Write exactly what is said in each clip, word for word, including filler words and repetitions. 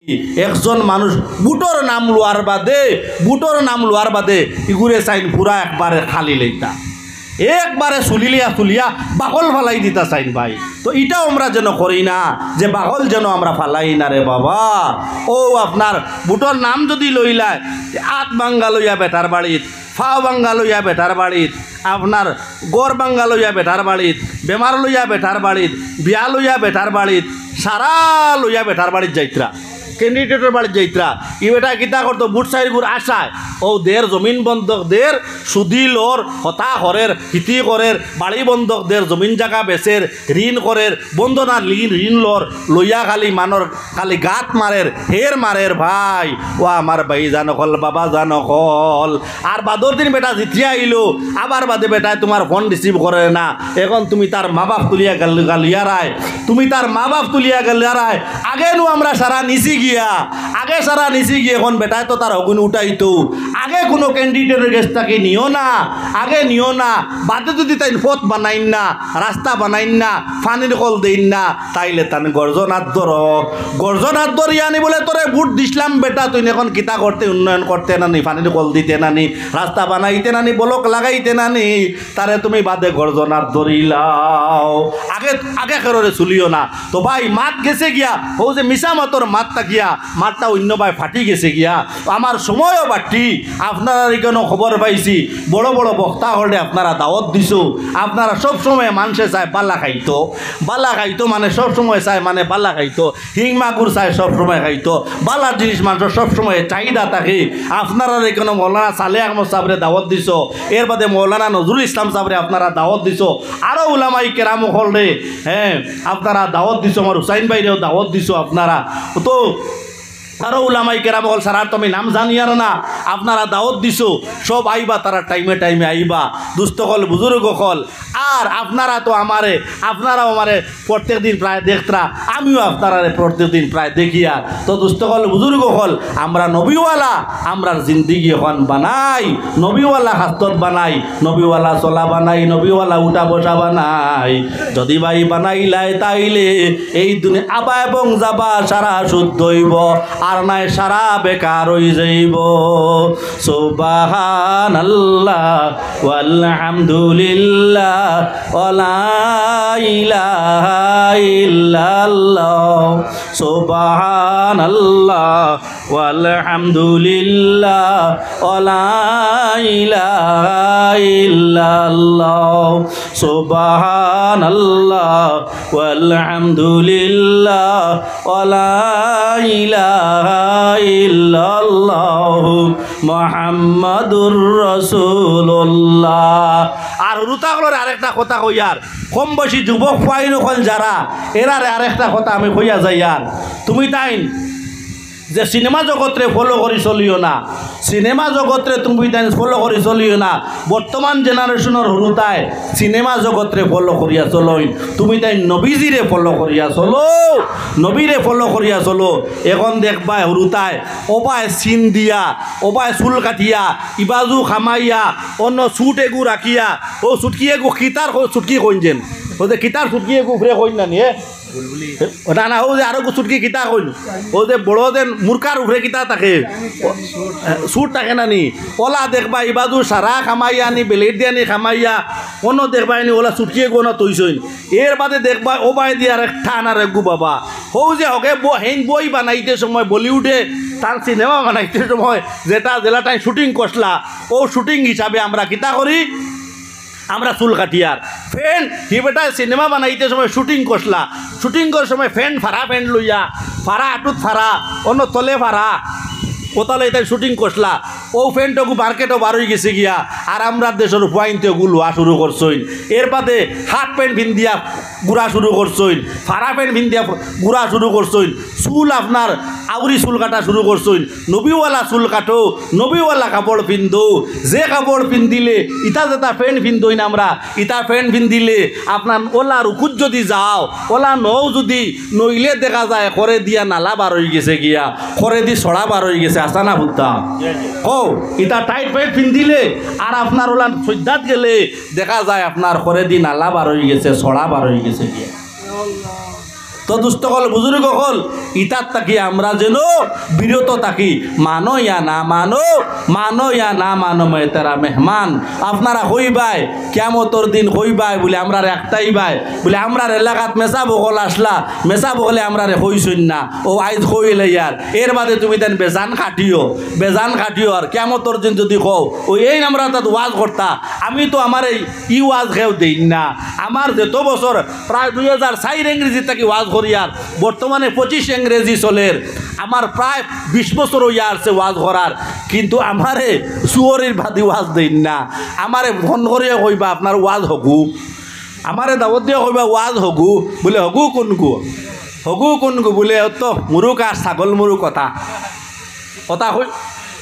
একজন মানুষ বুটর নাম লওয়ার বাদে, বুটর নাম লওয়ার বাদে ইগুরে চাইন পুরা একবারে খালি লইতা, একবারে চুলিলিয়া চুলিয়া বাকল ফালাই দিতা চাইন ভাই। তো ইটাও আমরা যেন করি না, যে বাকল যেন আমরা ফালাই না রে বাবা। ও আপনার বুটর নাম যদি লইলায়, আত ভাঙ্গা লইয়া বেটার বাড়িত, ফাও ভাঙ্গা লইয়া বেটার বাড়িত, আপনার ঘর ভাঙ্গা লইয়া বেটার বাড়িত, বেমার লইয়া বেটার বাড়িত, বিয়া লইয়া বেটার বাড়িত, সারা লইয়া বেটার বাড়িত যাইতরা, ক্যান্ডিডেটর বাড়িত যাইতরা। ই বেটা কিতা করতো? বুট চাইরগুর আশায় ও দের, জমিন বন্ধক দের, সুদি লর, হতা করের, হিতি করের, বাড়ি বন্ধক দের, জমিন জাগা বেচের, ঋণ করের, বন্ধনা ঋণ, ঋণ লর, লইয়া খালি মানর, খালি গাত মারের, হের মারের ভাই। ও আমার ভাইজান অকল, বাবাজান অকল। আর বাদর দিন বেটা জিতিয়া আইলো, আবার বাদে বেটায় তুমার ফোন রিসিভ করে না। এখন তুমি তার মা বাপ তুলিয়া গাল-, গালিয়ারায়, তুমি তার মা বাপ তুলিয়া গালিয়ারায়। আগে নু আমরা সারা নিছি গিয়া, আগে সারা নিছি গিয়া, এখন বেটায় তো তার হগুন উঠাইতো। আগে কুনু ক্যান্ডিডেটর গেছ থাকি নিও না, আগে নিও না। বাদে যদি তাইন পথ বানাইন না, রাস্তা বানাইন না, পানির কল দেইন না, তাইলে তান গর্জনাত ধরো। গর্জনাত ধরিয়া নি বলে, "তোরে ভোট দিছলাম বেটা, তুই এখন কিতা করতে, উন্নয়ন করতে না নি, পানির কল দিতে না নি, রাস্তা বানাইতে না নি, ব্লক লাগাইতে না নি, তারে তুমি বাদে গর্জনাত ধরিলাও।" আগে, আগে কেউরে চুলিও না। তো ভাই, মাত গেছে গিয়া, ও যে মিছা মাতর মাত থাকিয়া, মাতটা অন্য ভাই ফাটি গেছে গিয়া। আমার সময়ও বাট্টি, আপনারার ইখানো খবর পাইছি, বড় বড় বক্তা অকলরে আপনারা দাওয়াত দিছো। আপনারা সব সময় মানষে চায় বালা খাইতো, বালা খাইতো মানে সব সময় চায় মানে বালা খাইতো, হিং মাগুর চায় সব সময় খাইতো, বালা জিনিস মানষর সব সময় চাহিদা থাকে। আপনারার ইখানো মৌলানা সালেহ আহমদ সাবরে দাওয়াত দিছো, এর বাদে মৌলানা নজরুল ইসলাম সাবরে আপনারা দাওয়াত দিছো, আরো উলামায়ে কেরাম অকলরে, হ্যাঁ, আপনারা দাওয়াত দিছো, আমার হুসাইন ভাইরেও দাওয়াত দিছো আপনারা। তো আরো উলামায়ে কেরাম অকল, সারার তো আমি নাম জানিয়ার না, আপনারা দাওয়াত দিছো, সব আইবা, তারা টাইমে টাইমে আইবা, দুস্ত অকল, বুজুর্গ অকল। আর আপনারা তো আমারে, আপনারাও আমারে প্রত্যেক দিন প্রায় দেখতরা, আমিও আপনারারে প্রত্যেক দিন প্রায় দেখিয়ার। তো দুস্ত অকল, বুজুর্গ অকল, আমরা নবীওয়ালা, আমরার জিন্দেগি অখন বানাই, নবীওয়ালা খাসলত বানাই, নবীওয়ালা চলা বানাই, নবীওয়ালা উঠা বসা বানাই। যদি ভাই বানাইলায় তাইলে এই দুনিয়া আবা এবং যাবা সারা শুদ্ধ অইবো, আর নায় সারা বেকার অইযাইবো। সুবহানাল্লাহ ওয়াল হামদুলিল্লাহ ওয়া লা ইলাহা ইল্লাল্লাহ। সুবহানাল্লাহ ওয়াল হামদুলিল্লাহ ওয়া লা ইলাহা ইল্লাল্লাহ। সুবহানাল্লাহ ওয়াল হামদুলিল্লাহ ওয়া লা ইলাহা ইল্লাল্লাহ মুহাম্মাদুর রাসূলুল্লাহ। আর হুরুতা অকলরে আরেকটা কথা কইয়ার, কম বয়সী যুবক পুয়াইন অকল যারা, এরারে আরেকটা কথা আমি কইয়া যাইয়ার, তুমি তাইন যে সিনেমা জগতরে ফলো করি চলিও না, সিনেমা জগতরে তুমি তাইন ফলো করি চলিও না। বর্তমান জেনারেশনর হুরুতায় সিনেমা জগতরে ফলো করিয়া চলইন, তুমি তাইন নবীজিরে ফলো করিয়া চলো, নবীরে ফলো করিয়া চলো। এখন দেখবায় হুরুতায় ওবায় সিন দিয়া, ওবায় চুল কাটিয়া, ইবাজু কামাইয়া, অনো চুট এগু রাখিয়া, ও চুটকি এগু কিতার ক-, চুটকি কইন যেন, ও যে কিতার চুটকি এগু উপরে কইন না নি, এ? ও না, না, ও যে আরো চুটকি কিতা কইন, ও যে বড় যেন মুরকার উপরে কিতা থাকে, ও, এ, চুট থাকে না নি? ওলা দেখবা, ইবাজু সারা কামাইয়া নি, বেলেট দিয়া নি কামাইয়া, অনো দেখবা নি, ওলা চুটকি এগু অনো থইছইন। এর বাদে দেখবা, ওবায় দিয়া আরেক টান আর এগু বাবা। হউ যে হগে ব-, হেইন বই বানাইতে সময়, বলিউডে তান সিনেমা বানাইতে সময় যেটা যেলা তাইন শুটিং করছলা, ও শুটিং হিসাবে আমরা কিতা করি? আমরা চুল কাটিয়ার। ফ্যান, হি বেটায় সিনেমা বানাইতে সময় শুটিং করছলা, শুটিং করার সময় ফ্যান ফাড়া, ফ্যান লইয়া, ফাড়া আটুত ফাড়া, অনো তলে ফাড়া, ওতালে তাইন শুটিং করছলা। ও ফ্যানটগু মার্কেটো বার অইগেছে গিয়া, আর আমরার দেশর পুয়াইন্তে অগু লওয়া শুরু করছইন। এর বাদে হাফ প্যান্ট ফিন্দিয়া ঘুরা শুরু করছইন, ফাড়া প্যান্ট ফিন্দিয়া ঘুরা শুরু করছইন। চুল আপনার আউরি চুল কাটা শুরু করছইন। নবীওয়ালা চুল কাটো, নবীওয়ালা কাপড় ফিন্দো। যে কাপড় ফিন্দিলে, ইতা যেটা প্যান্ট ফিন্দইন আমরা, ইতা প্যান্ট ফিন্দিলে আপনার ওলা রুকুত যদি যাও, ওলা নও যদি, নইলে দেখা যায় খরে দিয়া নালা বার অইগেছে গিয়া, খরেদি ছড়া বার অইগেছে, আছা না বুঝতা? কও, ইতা টাইট প্যান্ট ফিন্দিলে আর আপনার ওলা সইজ্জাত গেলে দেখা যায় আপনার খরেদি নালা বার অইগেছে, ছড়া বার অইগেছে গিয়া। তো দুস্ত অকল, বুজুর্গ অকল, ইতার থাকি আমরা যেন বিরত থাকি। মানো ইয়া না মানো, মানো ইয়া না মানো, মেহতারাম মেহমান, আপনারা কইবায়, কিয়ামতর দিন কইবায় বুলে আমরারে আটকাইবায়, বুলে আমরার এলাকাত মেসাব অকল আছলা, মেসাব অকলে আমরারে কইছইন না, অউ আইজ কইলাইয়ার, এর বাদে তুমি তাইন বেজান কাটিও, বেজান কাটিও, আর কিয়ামতর দিন যুদি কও, অউ এইন আমরার তাত ওয়াজ করতা, আমি তো আমার এই ই ওয়াজ কেউ দেইন না। আমার যেত বছর, প্রায় দুই হাজার চাইর ইংরেজি থাকি ওয়াজ করিয়ার, বর্তমানে পঁচিশ ইংরেজি চলের। আমার প্রায় বিশ বছর অইয়া আরছে ওয়াজ করার, কিন্তু আমারে সুয়রির বাদে ওয়াজ দেইন না। আমারে ফোন করিয়া কইবা, "আপনার ওয়াজ হগু।" আমারে দাওয়াত দিয়া কইবা, "ওয়াজ হগু।" বুলে, "হগু কুনগু? হগু কুনগু?" বুলে, "অত মুরুক আর ছাগল মুরুক কথা।" কথা কই,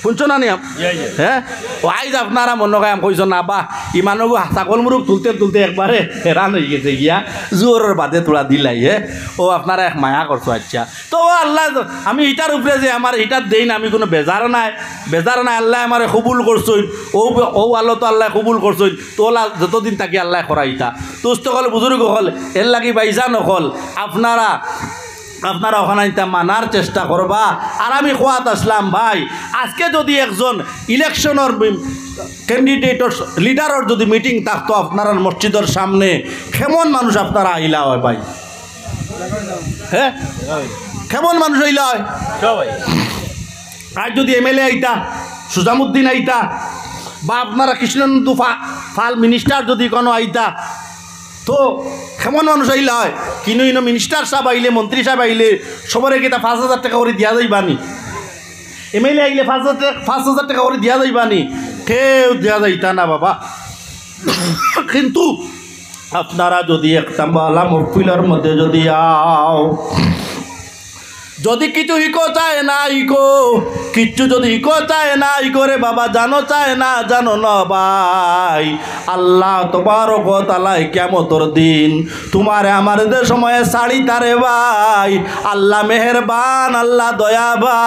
হুনছো না নি আম? ইয়া, ইয়া। হে? অউ আইজ আপনারা মনো কয় আম কইছো না বা, ইমানগু ছাগল মুরুক তুলতে তুলতে একবারে হেরান অইগেছে গিয়া, জুয়রর বাদে থুড়া দিলাই, হে? অউ আপনারা এক মায়া করছো, আইচ্ছা। তো অউ আল্লায়, আমি ইটার উপরে যে আমার ইটার দেইন, আমি কুনু বেজার নায়, বেজার নায়, আল্লায় আমারে কবুল করছইন, অউ, অউ আলো তো আল্লায় কবুল করছইন, তো অলা যতদিন থাকি আল্লায় করাইতা। দুস্ত অকল, বুজুর্গ অকল, এরলাগি ভাইজান অকল, আপনারা আপনারা অখান ইতা মানার চেষ্টা করবা। আর আমি কওয়াত আছলাম ভাই, আজকে যুদি একজন ইলেকশনর বি-, ক্যান্ডিডেটর, লিডারর যুদি মিটিং থাকতো আপনারার মসজিদর সামনে, কেমন মানুষ আপনারা আইলা অয় ভাই? হে? কেমন মানুষ আইলা অয়? আইজ যুদি এমএলএ আইতা, সুজামুদ্দিন আইতা, বা আপনারা কৃষ্ণেন্দু পা-, পাল মিনিস্টার যুদি কুনু আইতা, তো কেমন মানুষ আইলা অয়? কিনু ইনো মিনিস্টার সাব আইলে, মন্ত্রী সাব আইলে, সবরে কিতা পাঁচ হাজার টেকা করি দিয়া যাইবা নি? এমএলএ আইলে পাঁচ হাজার টেকা, পাঁচ হাজার টেকা করি দিয়া যাইবা নি? কেউ দিয়া যাইতা না বাবা। কিন্তু আপনারা যুদি একটা বালা মহফিলর মধ্যে যুদি আও, যুদি কিছু হিকো চায় না হিকো, কিচ্ছু যুদি হিকো চায় না হিকো রে বাবা, জানো চায় না জানো না ভাই, আল্লাহ তবারক ওয়া তাআলায় কিয়ামতর দিন তুমারে আমারে যে সময়ে ছাড়িতা রে ভাই, আল্লাহ মেহেরবান, আল্লাহ দয়াবান।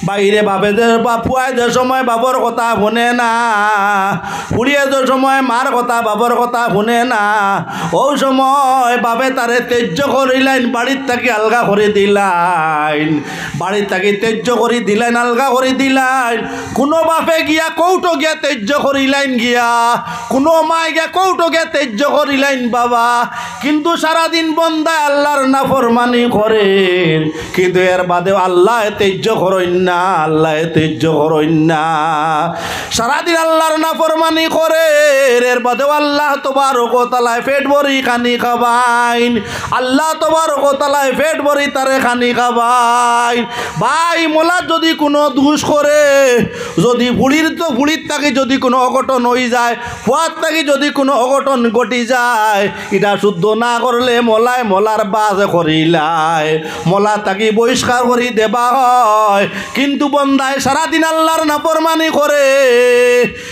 ভাইরে বাপে যে, বা পুয়ায় যে সময় বাপর কথা হুনে না, ফুড়িয়ে যে সময় মার কথা, বাপর কথা হুনে না, অউ সময় বাপে তারে ত্যায্য করিলাইন, বাড়ির থাকি আলগা করি দিলাইন, বাড়ির থাকি ত্যায্য করি দিলাইন, আলগা করি দিলাইন। কুনু বাপে গিয়া কোর্টো গিয়া ত্যায্য করিলাইন গিয়া, কুনু মায় গিয়া কোর্টো গিয়া ত্যায্য করিলাইন বাবা, কিন্তু সারাদিন বন্দায় আল্লার নাফরমানি করের, কিন্তু এর বাদেও আল্লায় ত্যায্য করইন না, আল্লায় ত্যায্য করইন না। সারাদিন আল্লার নাফরমানি করের, এর বাদেও আল্লাহ তবারক ওয়া তাআলায় পেট ভরি খানি খাবাইন, আল্লাহ তবারক ওয়া তাআলায় পেট ভরি তারে খানি খাবাইন। ভাই, মলাত যুদি কুনু দুষ করে, যুদি ফুড়ির তো ফুড়ির থাকি যুদি কুনু অঘটন অইযায়, পুয়ার থাকি যুদি কুনু অঘটন ঘটি যায়, ইটা শুদ্ধ না করলে মলায় মলার বাজ করিলায়, মলা থাকি বহিষ্কার করি দেবা অয়। কিন্তু বন্দায় সারাদিন আল্লার নাফরমানি করে,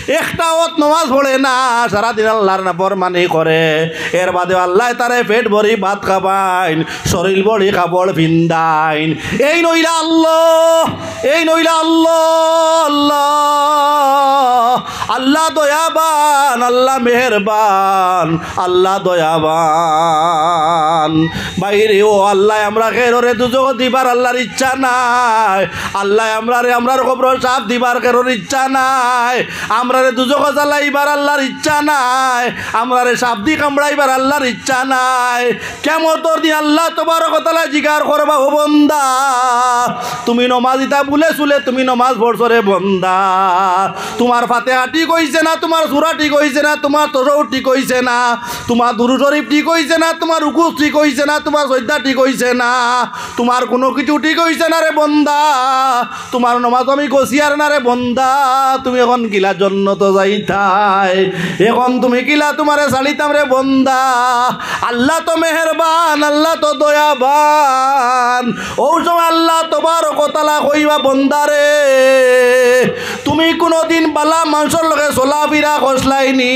একটা অক্ত নমাজ পড়ে না, সারাদিন আল্লার নাফরমানি করে, এর বাদেও আল্লায় তারে পেট ভরি ভাত খাবাইন, শরীল ভরি কাপড় ফিন্দাইন। এইন অইলা আল্লাহ, এইন অইলা আল্লাহ, আল্লাহ, আল্লাহ দয়াবান, আল্লাহ মেহেরবান, আল্লাহ দয়াবান। ভাইরে, অউ আল্লায় আমরা কেউরে দুজখো দিবার আল্লার ইচ্ছা নাই, আল্লায় আমরারে, আমরার কবরো সাপ দিবার কেউর ইচ্ছা নাই, আমরারে দুজখো জ্বালাইবার আল্লার ইচ্ছা নাই, আমরারে সাপ দি কামড়াইবার আল্লার ইচ্ছা নাই। কিয়ামতর দিন আল্লাহ তবারক ওয়া তাআলায় জিকার করবা, "ও বন্দা, তুমি নমাজ ইতা বুলে চুলে তুমি নমাজ পড়ছো রে বন্দা, তুমার ফাতেহা ঠিক অইছে না, তুমার সুরা ঠিক অইছে না, তুমার তশাহুদ ঠিক অইছে না, তুমার দুরুদ শরিফ ঠিক অইছে না, তুমার রুকু ঠিক অইছে না, তুমার সইজদা ঠিক অইছে না, তুমার কুনু কিছু ঠিক অইছে না রে বন্দা, তুমার নমাজ আমি গছিয়ার না রে বন্দা, তুমি অখন কিলা জন্নতো যাইতায়, অখন তুমি কিলা তুমারে ছাড়িতাম রে বন্দা।" আল্লাহ তো মেহেরবান, আল্লাহ তো দয়াবান। অউ সময় আল্লাহ তবারক ওয়া তাআলা কইবা, "বন্দারে, তুমি কুনুদিন বালা মানষর লগে চলাফিরা করছলায়নি,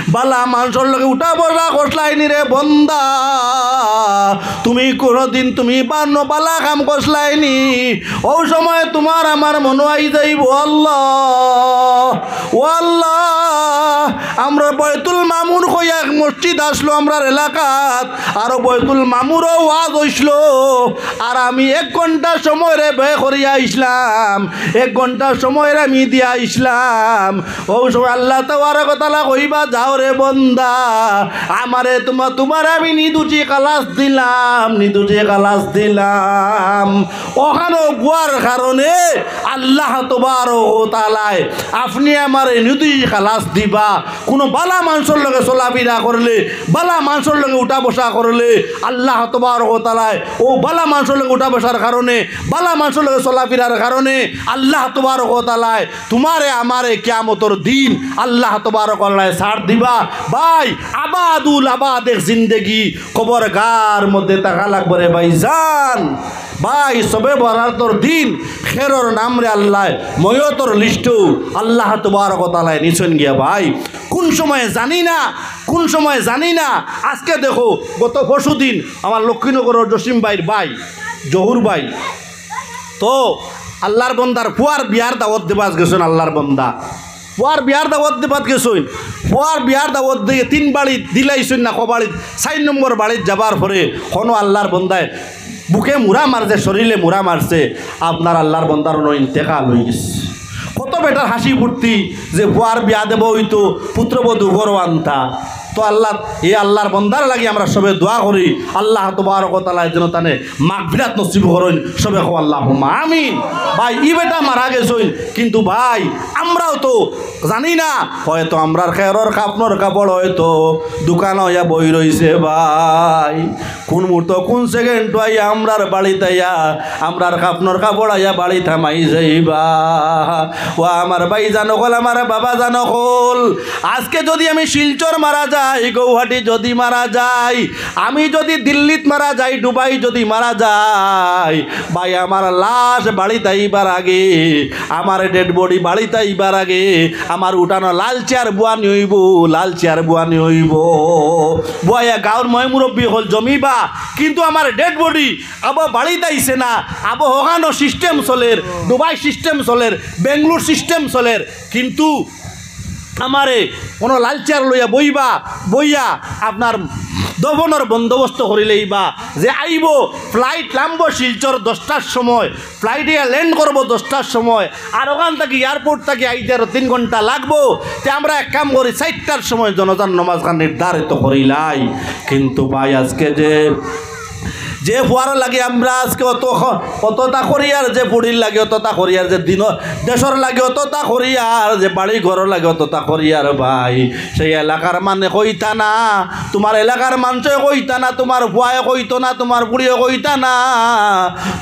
বালা মানষর লগে উঠা বসা করছলায়নি রে বন্দা, তুমি কুনুদিন তুমি বানো বালা কাম করছলায়নি।" অউ সময় তুমার আমার মনো আই যাইবো, "আল্লাহ, ও আল্লাহ, আমরা বয়তুল মামুর কইয়া এক মসজিদ আসলো আমরার এলাকাত, আর বয়তুল মামুরও ওয়াজ অইছলো, আর আমি এক ঘন্টা সময় রে ব্যয় করিয়া আইছলাম, এক ঘন্টা সময় রে আমি দিয়া আইছলাম। অউ সময় আল্লাহ তাবারক ওয়া তাআলা কইবা, "যাও রে বন্দা, আমারে তুমা-, তুমারে আমি নিদুষি খালাস দিলাম, নিদুষি খালাস দিলাম।" অখানো গুয়ার কারণে আল্লাহ তাবারক ওয়া তাআলায় আপনে আমারে নিদুষি খালাস দিবা। কুনু বালা মানষর লগে চলাফিরা করলে, বালা মানষর লগে উঠা বসা করলে, আল্লাহ তাবারক ওয়া তাআলায় অউ বালা মানষর লগে উঠা বসার কারণে, বালা মানষর লগে চলাফিরার কারণে আল্লাহ তাবারক ওয়া তাআলায় তুমারে আমারে কিয়ামতর দিন আল্লাহ তাবারক ওয়া তাআলায় ছাড় দিবা। ভাই, আবাদুল আবাদ এক জিন্দেগি কবরগার মধ্যে থাকা লাগবো রে ভাইজান। ভাই, শবে বরাতর দিন খেরর নাম রে আল্লায় ময়তর লিস্টো আল্লাহ তাবারক ওয়া তাআলায় নিছইন গিয়া। ভাই, কুন সময় জানি না, কুন সময় জানি না। আজকে দেখো, গত পরশু দিন আমার লক্ষ্মীনগরর জসিম ভাইর ভাই, জহুর ভাই, তো আল্লার বন্দার পুয়ার বিয়ার দাওয়াত দিবাত গেছইন, আল্লার বন্দা পুয়ার বিয়ার দাওয়াত দিবাত গেছইন। পুয়ার বিয়ার দাওয়াত দিয়া তিন বাড়িত দিলাইছইন না, ক বাড়িত, চাইর নম্বর বাড়িত যাবার পরে কুনু আল্লার বন্দায় বুকে মুড়া মারছে, শরীরে মুড়া মারছে, আপনার আল্লার বন্দার অনো ইন্তেকাল অইগেছে। কত বেটার হাসি ফুর্তি যে পুয়ার বিয়া দেবো অইতো, পুত্রবধূ ঘরো আনতা। তো আল্লাহ, এই আল্লার বন্দার লাগি আমরা শবে দোয়া করি, আল্লাহ তাবারক ওয়া তাআলায় যেন তানে মাগফিরাত নসিব করইন। শবে কও আল্লাহুম্মা আমিন। ভাই, ই বেটা মারা গেছইন, কিন্তু ভাই, আমরাও তো জানি না, হয়তো আমরার খেরর কাফনর কাপড় হয়তো দোকানো আইয়া বই রইছে ভাই। কুন মুহূর্ত, কুন সেকেন্ড আইয়া আমরার বাড়িত আইয়া, আমরার কাফনর কাপড় আইয়া বাড়িত হামাই যাইবা। ও আমার ভাইজান অকল, আমার বাবাজান অকল, আজকে যদি আমি শিলচর মারা যাই, গৌহাটি যদি মারা যাই, আমি যদি দিল্লিত মারা যাই, দুবাই যদি মারা যাই, ভাই, আমার লাশ বাড়িত আইবার আগে, আমার ডেড বডি বাড়িত আইবার আগে, আমার উঠানো লাল চেয়ার বুয়ানি অইবো, লাল চেয়ার বুয়ানি অইবো। বুয়াইয়া গাঁওর ময় মুরব্বি অকল জমিবা, কিন্তু আমার ডেড বডি আবো বাড়িত আইছে না, আবো হকানো সিস্টেম চলের, দুবাই সিস্টেম চলের, বেঙ্গলোর সিস্টেম চলের, কিন্তু আমারে কুনু লাল চেয়ার লইয়া বইবা, বইয়া আপনার দফনর বন্দোবস্ত করি লইবা। যে আইবো, ফ্লাইট লামবো শিলচর দশটার সময়, ফ্লাইট আইয়া ল্যান্ড করবো দশটার সময়, আর অখান থাকি, এয়ারপোর্ট থাকি আইতে আরো তিন ঘন্টা লাগবো। তে আমরা এক কাম করি, চাইরটার সময় জনাজার নমাজ খান নির্ধারিত করিলাই। কিন্তু ভাই, আজকে যে যে পুয়ার লাগি আমরা আজকে অত খ-, অততা করিয়ার, যে ফুড়ির লাগি অততা করিয়ার, যে দিন দেশর লাগি অততা করিয়ার, যে বাড়ি ঘরর লাগি অততা করিয়ার ভাই, সেই এলাকার মানে কইতা না, তুমার এলাকার মানষে কইতা না, তুমার পুয়ায় কইতো না, তুমার ফুড়িয়ে কইতা না,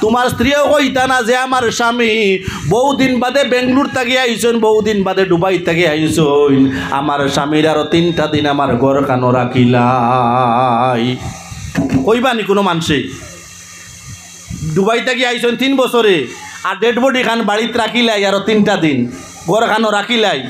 তুমার স্ত্রীয়ে কইতা না যে আমার স্বামী বহুদিন বাদে বেঙ্গলোর থাকি আইছইন, বহুদিন বাদে দুবাই থাকি আইছইন, আমার স্বামীর আরো তিনটা দিন আমার ঘরখানো রাখিলাই। কইবা নি কুনু মানষে? দুবাই থাকি আইছইন তিন বছরে, আর ডেড বডি খান বাড়িত রাখিলাই আরো তিনটা দিন, ঘরখানো রাখিলাই।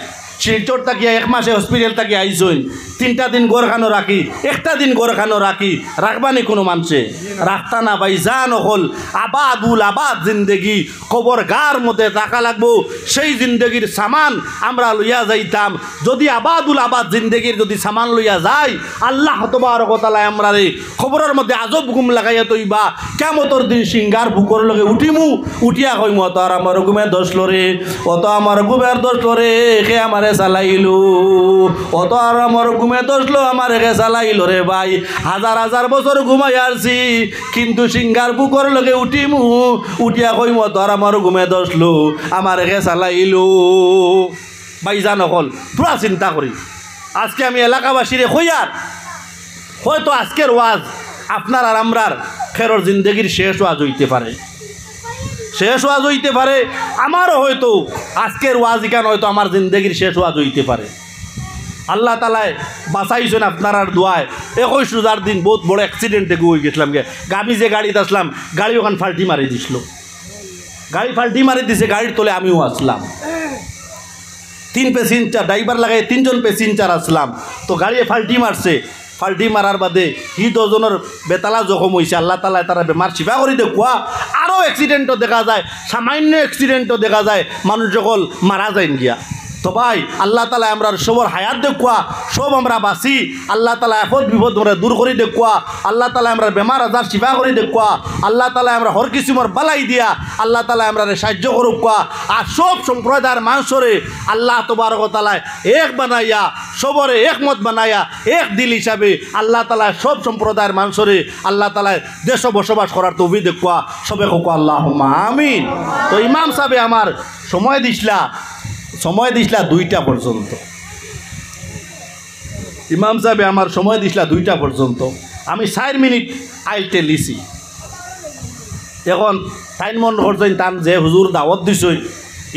শিলচর থাকি এক মাসে হসপিটাল থাকি আইছইন, তিনটা দিন ঘরখানো রাখি, একটা দিন ঘরখানো রাখি, রাখবা নি কুনু মানষে? রাখতা না ভাইজান অকল। আবাদুল আবাদ জিন্দেগি, কবরগার মধ্যে থাকা লাগবো। সেই জিন্দেগির সামান আমরা লইয়া যাইতাম। যদি আবাদুল আবাদ জিন্দেগির যদি সামান লইয়া যাই, আল্লাহ তবারক ওয়া তাআলায় আমরারে কবরর মধ্যে আজব ঘুম লাগাইয়া থইবা। কিয়ামতর দিন সিঙ্গার ফুকর লগে উঠিমু, উঠিয়া কইমু, "অত আর আমার ঘুমে ধরলো রে, অত আমার ঘুমের ধরলো রে, কে আমারে চালাইলো, অত আর আমার ঘুমে ধরলো, আমারে কে চালাইলো রে ভাই। হাজার হাজার বছর ঘুমাই আরছি, কিন্তু সিঙ্গার ফুকর লগে উঠিমু, উঠিয়া কইমু, অত আর আমার ঘুমে ধরলো, আমারে কে চালাইলো।" ভাইজান অকল, পুরা চিন্তা করি। আজকে আমি এলাকাবাসীরে কইয়ার, হয়তো আজকের ওয়াজ আপনার আর আমরার খেরর জিন্দেগির শেষ ওয়াজ অইতে পারে, শেষ ওয়াজ অইতে পারে। আমারও হয়তো আজকের ওয়াজ ইখান হয়তো আমার জিন্দেগির শেষ ওয়াজ অইতে পারে। আল্লাহ তাআলায় বাঁচাইছইন আপনারার দোয়ায়। একুশ রোজার দিন বহুত বড় অ্যাক্সিডেন্টে গু অইগেছলাম গে। আমি যে গাড়িত আছলাম, গাড়ি অখান ফাল্টি মারি দিছলো, গাড়ি ফাল্টি মারি দিছে, গাড়ির তলে আমিও আছলাম। তিন প্যাসেঞ্জার, ড্রাইভার লাগাই তিনজন প্যাসেঞ্জার আছলাম, তো গাড়িয়ে ফাল্টি মারছে। ফাল্টি মারার বাদে হি দশজনর বেতালা জখম অইছে। আল্লাহ তাআলায় তারার বেমার শিফা করি দেউক্কা। আরও অ্যাক্সিডেন্টও দেখা যায়, সামান্য অ্যাক্সিডেন্টও দেখা যায়, মানুষ অকল মারা যাইন গিয়া। তো ভাই, আল্লাহ তাআলায় আমরার সবর হায়াত দেউক্কা, সব আমরা বাঁচি। আল্লাহ তাআলায় আপদ বিপদ আমরা দূর করি দেউক্কা। আল্লাহ তাআলায় আমরার বেমার আজার শিফা করি দেউক্কা। আল্লাহ তাআলায় আমরার হর কিসিমর বালাই দিয়া আল্লাহ তাআলায় আমরারে সাহায্য করউক্কা। আর সব সম্প্রদায়র মানষরে আল্লাহ তবারক ওয়া তাআলায় এক বানাইয়া, সবরে একমত বানাইয়া, এক দিল হিসাবে আল্লাহ তাআলায় সব সম্প্রদায়র মানষরে আল্লাহ তাআলায় দেশো বসবাস করার তৌফিক দেউক্কা। সবে কউক্কা আল্লাহুম্মা আমিন। তো ইমাম সাবে আমার সময় দিছলা, সময় দিছলা দুইটা পর্যন্ত। ইমাম সাবে আমার সময় দিছলা দুইটা পর্যন্ত। আমি চাইর মিনিট আইলতে লিছি। এখন তাইন মনো করছইন তান যে হুজুর দাওয়াত দিছইন,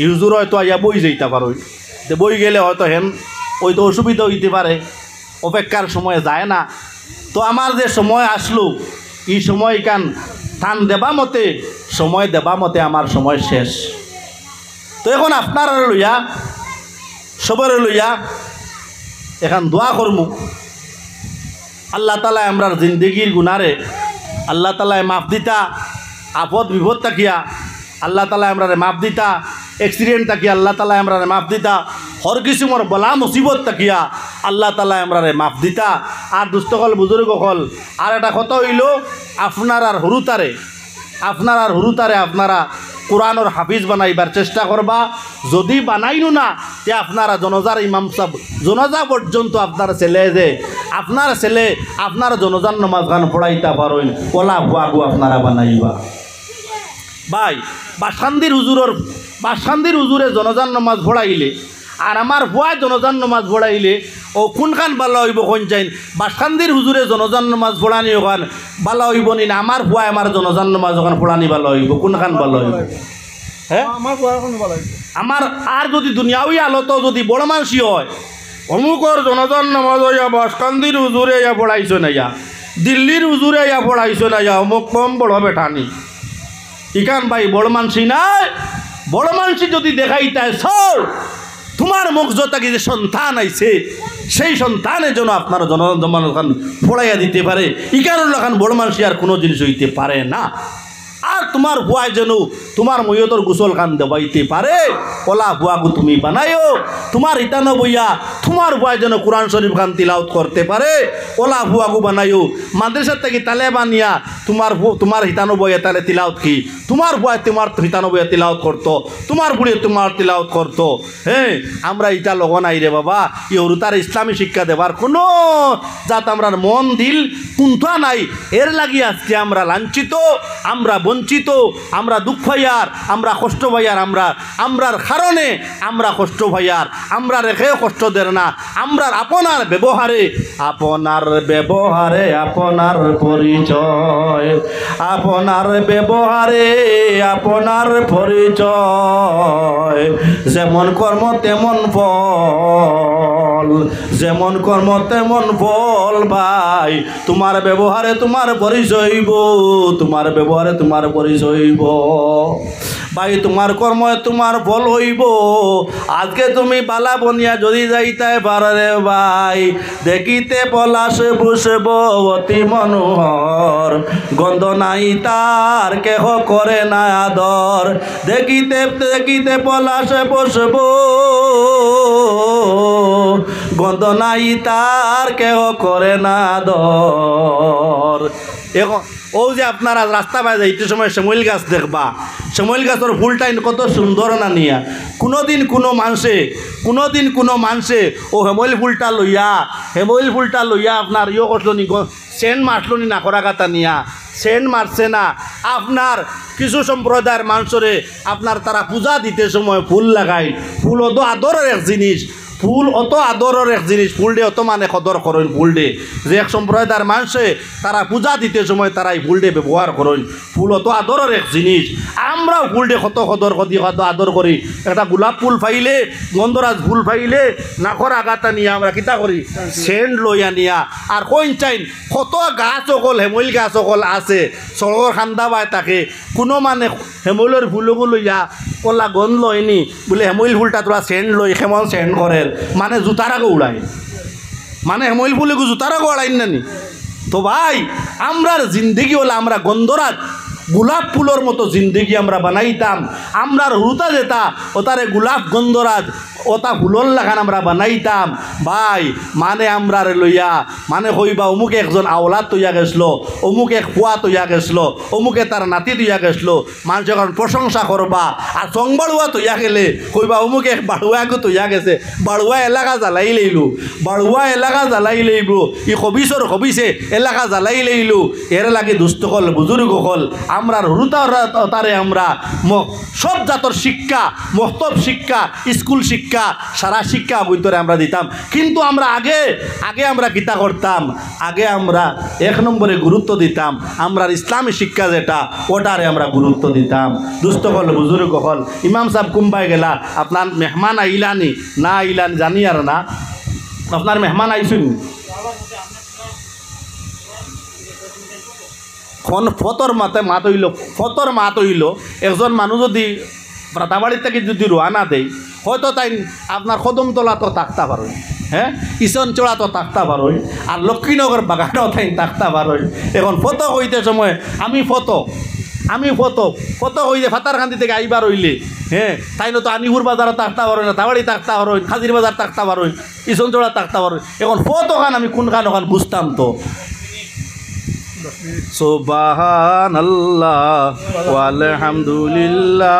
ই হুজুর হয়তো আইয়া বই যাইতা পারইন। তে বই গেলে হয়তো হেন অইতো অসুবিধা অইতে পারে, অপেক্ষার সময় যায় না। তো আমার যে সময় আছলো, ই সময় ইখান তান দেবা মতে, সময় দেবা মতে আমার সময় শেষ। তো এখন আপনারারে লইয়া, সবরে লইয়া এখান দোয়া করমু। আল্লাহ তাআলায় আমরার জিন্দেগির গুনারে আল্লাহ তাআলায় মাফ দিতা, আপদ বিপদ থাকিয়া আল্লাহ তাআলায় আমরারে মাফ দিতা, accident থাকিয়া আল্লাহ তাআলায় আমরারে মাফ দিতা, হর কিসিমর বালা মুসিবত থাকিয়া আল্লাহ তাআলায় আমরারে মাফ দিতা। আর দুস্ত অকল, বুজুর্গ অকল, আর একটা কথা অইলো, আপনারার হুরুতারে আপনারার হুরুতারে আপনারা কোরআনর হাফিজ বানাইবার চেষ্টা করবা। যদি বানাইনু না, তে আপনারা জনাজার ইমাম সাব, জনাজা পর্যন্ত আপনার ছেলে যে, আপনার ছেলে আপনার জনাজার নমাজ খান পড়াইতা পারইন, অলা ফুয়াগু আপনারা বানাইবা। ভাই, বাসকান্দির হুজুরর, বাসকান্দির হুজুরে জনাজার নমাজ পড়াইলে আর আমার ফুয়ায় জনাজার নমাজ পড়াইলে, অউ কুনখান বালা অইবো কইন চাইন? বাসকান্দির হুজুরে জনাজার নমাজ পড়ানি অখান বালা অইবো নি, না আমার ফুয়ায় আমার জনাজার নমাজ অখান পড়ানি বালা অইবো? কুনখান বালা অইবো? হে? আমার ফুয়ায় অখান বালা অইবো। আমার আর যদি দুনিয়াবি হালতো যদি বড় মানষি অয়, অমুকর জনাজার নমাজ অইয়া বাসকান্দির হুজুরে আইয়া পড়াইছইন আইয়া, দিল্লির হুজুরে আইয়া পড়াইছইন আইয়া, অমুক কম বড় বেটা নি। ইখান ভাই বড় মানষি নায়। বড় মানষি যদি দেখাইতায় চাও, তুমার মগজ থাকি যে সন্তান আইছে, সেই সন্তানে যেন আপনার জনাজার নমাজ খান পড়াইয়া দিতে পারে, ইখানর লাখান বড় মানষি আর কুনু জিনিস অইতে পারে না। আর তুমার ফুয়ায় যেন তুমার মইয়তর গোসল খান দেওয়াইতে পারে, অলা ফুয়াগু তুমি বানাইও। তুমার হিতানো বইয়া তুমার ফুয়ায় যেন কোরআন শরীফ খান তিলাওত করতে পারে, অলা ফুয়াগু বানাইও। মাদ্রাসার থাকি তালেব আনিয়া তুমার ফু-, তুমার হিতানো বইয়া তালে তিলাওত কি, তুমার ফুয়ায় তুমার হিতানো বইয়া তিলাওত করতো, তুমার ফুড়িয়ে তুমার তিলাওত করতো। হে, আমরা ইতা লগো নাই রে বাবা। ই হুরুতারে ইসলামী শিক্ষা দেবার কুনু জাত আমরার মন দিল কুন্তা নাই। এর লাগি আজকে আমরা লাঞ্ছিত, আমরা বঞ্চিত, আমরা দুঃখ পাইয়ার, আমরা কষ্ট পাইয়ার, আমরা, আমরার কারণে আমরা কষ্ট পাইয়ার, আমরারে কেউ কষ্ট দের না। আমরার আপনার ব্যবহারে, আপনার ব্যবহারে আপনার পরিচয়, আপনার ব্যবহারে আপনার পরিচয়, যেমন কর্ম তেমন ফল, যেমন কর্ম তেমন ফল ভাই, তুমার ব্যবহারে তুমার পরিচয় অইবো, তুমার ব্যবহারে তুমার পরিচয় অইবো। ভাই, তুমার কর্মে তুমার ফল অইবো। আজকে তুমি বালা বনিয়া যদি যাইতায় পারো রে ভাই, দেখিতে পলাশ পুষ্প অতি মনোহর, গন্ধ নাই তার কেহ করে না আদর। দেখিতে দেখিতে পলাশ পুষ্প, গন্ধ নাই তার কেহ করে না আদর। এখন অউ যে আপনারা রাস্তা বায় যাইতে সময় শিমইল গাছ দেখবা, শিমইল গাছর ফুলটাইন কত সুন্দর না নিয়া। কুনুদিন কুনু মানষে, কুনুদিন কুনু মানষে অউ শিমইল ফুলটা লইয়া, শিমইল ফুলটা লইয়া আপনার ইয়ো করলো নি, গ-, সেন্ট মারলো নি নাকর আগাত আনিয়া? সেন্ট মারছে না। আপনার কিছু সম্প্রদায়র মানষরে আপনার তারা পূজা দিতে সময় ফুল লাগাইন। ফুল অত আদরর এক জিনিস, ফুল অত আদরর এক জিনিস, ফুলরে অত মানে কদর করইন, ফুলরে। যে এক সম্প্রদায়র মানষে তারা পূজা দিতে সময় তারা ই ফুলরে ব্যবহার করইন, ফুল অত আদরর এক জিনিস। আমরাও ফুলরে কত কদর করি, কত আদর করি। একটা গোলাপ ফুল পাইলে, গন্ধরাজ ফুল পাইলে, নাকর আগাত আনিয়া আমরা কিতা করি? সেন্ট লই আনিয়া। আর কইন চাইন, কত গাছ অকল, শিমইল গাছ অকল আছে, সড়কর কান্দা বায় থাকে, কুনু মানে শিমইলর ফুলগু লইয়া অলা গন্ধ লয়নি, বুলে শিমইল ফুলটা থুড়া সেন্ট লই, কেমন সেন্ট করের, মানে জুতার আগে উড়াইন, মানে শিমইল ফুলগু জুতার আগে উড়াইন না নি? তো ভাই, আমরার জিন্দেগি অলা আমরা গন্ধরাজ, গোলাপ ফুলর মতো জিন্দেগি আমরা বানাইতাম। আমরার হুরুতা যেটা, ওটারে গোলাপ গন্ধরাজ, ওটা ফুলর লাখান আমরা বানাইতাম। ভাই, মানে আমরারে লইয়া, মানে কইবা, "অমুকে একজন আওলাদ থইয়া গেছলো, অমুকে এক ফুয়া থইয়া গেছলো, অমুকে তার নাতি থইয়া গেছলো।" মানষে অখন প্রশংসা করবা। আর চংবাড়ুয়া থইয়া গেলে কইবা, "অমুকে এক বাড়ুয়া এগু থইয়া গেছে, বাড়ুয়া এলাকা জ্বালাই লইলো, বাড়ুয়া এলাকা জ্বালাই লইলো, ই খবিসর খবিসে এলাকা জ্বালাই লইলো।" এর লাগি দুস্ত অকল, বুজুর্গ অকল, আমরার হুরুতা ওরা-, ওতারে আমরা ম-, সব জাতর শিক্ষা, মক্তব শিক্ষা, স্কুল শিক্ষা, সারা শিক্ষা ভিতরে আমরা দিতাম। কিন্তু আমরা আগে, আগে আমরা কিতা করতাম? আগে আমরা এক নম্বরে গুরুত্ব দিতাম, আমরার ইসলামী শিক্ষা যেটা, ওটারে আমরা গুরুত্ব দিতাম। দুস্ত অকল, বুজুর্গ অকল, ইমাম সাব কুম্বায় গেলা, আপনার মেহমান আইলানি না আইলানি জানি আর না, আপনার মেহমান আইছইন। অখন ফতর মাতে মাত অইলো, ফতর মাত অইলো, একজন মানুষ যদি রাতাবাড়ি থাকি যদি রওয়ানা দেয়, হয়তো তাইন আপনার কদমতলাত থাকতা পারইন, হ্যাঁ, ইসনচড়াত থাকতা পারইন, আর লক্ষ্মীনগর বাগানো তাইন থাকতা পারইন। অখন ফত কইতে সময় আমি ফত, আমি ফত, ফত কইতে ফাতারকান্দি থাকি আইবার অইলে, হ্যাঁ, তাইন তো আনিপুর বাজারো থাকতা পারইন, রাতাবাড়ি থাকতা পারইন, কাজির বাজার থাকতা পারইন, ইসনচড়া থাকতা পারইন। অখন ফত অখান আমি কুনখান অখান বুঝতাম তো। সুবহানাল্লাহ ওয়ালহামদুলিল্লাহ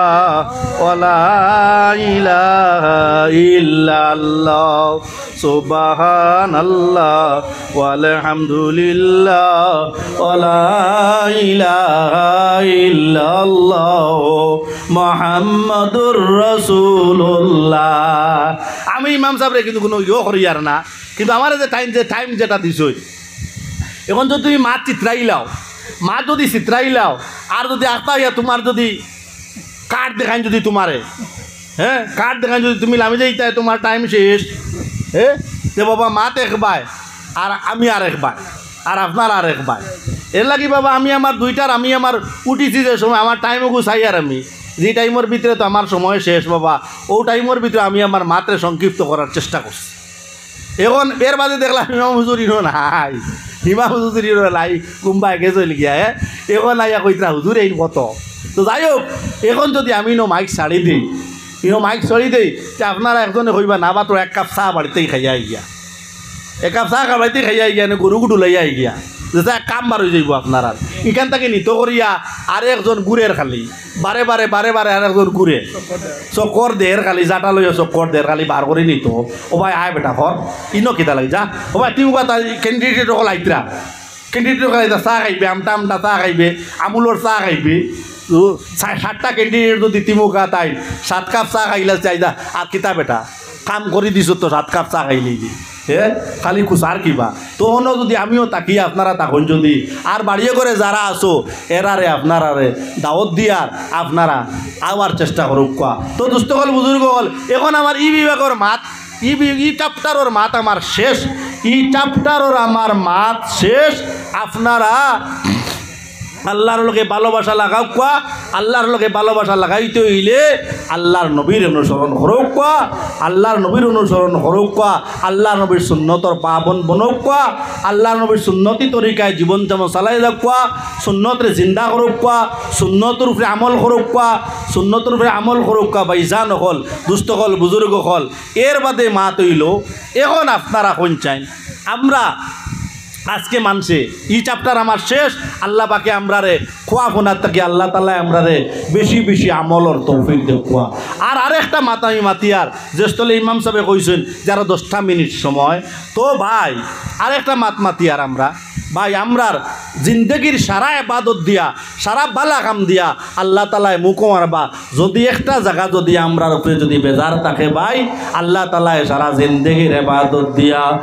ওয়ালা ইলাহা ইল্লাল্লাহ। সুবহানাল্লাহ ওয়ালহামদুলিল্লাহ ওয়ালা ইলাহা ইল্লাল্লাহ মুহাম্মাদুর রাসূলুল্লাহ। আমি ইমাম সাবরে কিন্তু কুনু ইয়ো করিয়ার না, কিন্তু আমারে যে টাইম, যে টাইম যেটা দিছইন, অখন যদি তুমি মাত চিত্রাইলাও, মাত যদি চিত্রাইলাও, আর যদি আখতা অইয়া তুমার যদি কার্ড দেখাইন যদি তুমারে, হ্যাঁ, কার্ড দেখাইন যদি তুমি লামি যাইতায়, তুমার টাইম শেষ, হ্যাঁ, যে বাবা মাত একবায়, আর আমি আর একবায়, আর আপনার আর একবায়। এর লাগি বাবা আমি আমার দুইটার, আমি আমার উঠিছি যে সময়, আমার টাইম ওগু চাইয়ার আমি, যে টাইমর ভিতরে তো আমার সময় শেষ বাবা, অউ টাইমর ভিতরে আমি আমার মাতরে সংক্ষিপ্ত করার চেষ্টা করছি। অখন এর বাদে দেখলাম ইমাম হুজুর ইনো নাই, ইমাম হুজুর ইনো নাই, কুম্বায় গেছইন গিয়া, হ্যাঁ? অখন আইয়া কইতরা, "হুজুর, এইন কত?" তো যাই হোক, অখন যদি আমি ইনো মাইক ছাড়ি দেই, ইনো মাইক ছাড়ি দেই, তে আপনারা একজনে কইবা, "না বা তো এক কাপ চা বাড়িতেই খাইয়া আইগিয়া, এক কাপ চা বাড়িতেই খাইয়া আইগিয়া, এনে গরু গুটু লইয়া আইগিয়া।" যেটা এক কাম বার অই যাইবো আপনারার। ইখান থাকি নিত করিয়া আর একজন ঘুরের খালি। বারে বারে, বারে বারে আর একজন ঘুরে। চক্কর দের খালি, জাটা লইয়া চক্কর দের খালি, বার করি নিত। "ও ভাই, আয় বেটা, হর। ইনো কিতা লাগি? যা। ও ভাই, তিউবা তাই ক্যান্ডিডেট অকল আইতরা। ক্যান্ডিডেট অকল আইতরা, চা খাইবে, আমটা আমটা চা খাইবে, আমুলর চা খাইবে।" তো, সা-, সাতটা ক্যান্ডিডেট যদি তিমুকা তাই, সাত কাপ চা খাইলা চাই যা, আর কিতা বেটা? কাম করি দিছো তো, সাত কাপ চা খাইলি দি। হে, খালি খুশার কিবা। তো অনো যদি আমিও থাকি, আপনারা থাকইন যদি, আর বাড়িয়ে করে যারা আছো, এরারে আপনারারে দাওয়াত দিয়ার আপনারা আওয়ার চেষ্টা করউক্কা। তো দুস্ত অকল, বুজুর্গ অকল, অখন আমার ই বিভাগর মাত, ই বি-, ই চ্যাপ্টারর মাত আমার শেষ, ই চ্যাপ্টারর আমার মাত শেষ। আপনারা আল্লাহর লগে ভালোবাসা লাগাউক্কা, আল্লাহর লগে ভালোবাসা লাগাইতে অইলে আল্লাহর নবীর অনুসরণ করউক্কা, আল্লাহর নবীর অনুসরণ করউক্কা, আল্লাহর নবীর সুন্নতর পাবন্দ বনউক্কা, আল্লাহর নবীর সুন্নতি তরিকায় জীবন যেমন চালাই যাউক্কা, সুন্নতরে জিন্দা করউক্কা, সুন্নতর উপরে আমল করউক্কা, সুন্নতর উপরে আমল করউক্কা। ভাইজান অকল, দুস্ত অকল, বুজুর্গ অকল, এর বাদে মাত অইলো, অখন আপনারা কইন চাইন, আমরা আজকে মানষে, ই চ্যাপ্টার আমার শেষ। আল্লাহ পাকে আমরারে কওয়া হুনার থাকি আল্লাহ তাআলায় আমরারে বেশি বেশি আমলর তৌফিক দেউক্কা। আর আরেকটা মাত আমি মাতিয়ার, যে স্থলে ইমাম সাবে কইছইন যে আরো দশটা মিনিট সময়। তো ভাই, আরেকটা মাত মাতিয়ার আমরা, ভাই, আমরার জিন্দেগির সারা ইবাদত দিয়া, সারা বালা কাম দিয়া আল্লাহ তাআলায় মুখো মারবা। যদি একটা জাগা যদি আমরার উপরে যদি বেজার থাকে ভাই, আল্লাহ তাআলায় সারা জিন্দেগির ইবাদত দিয়া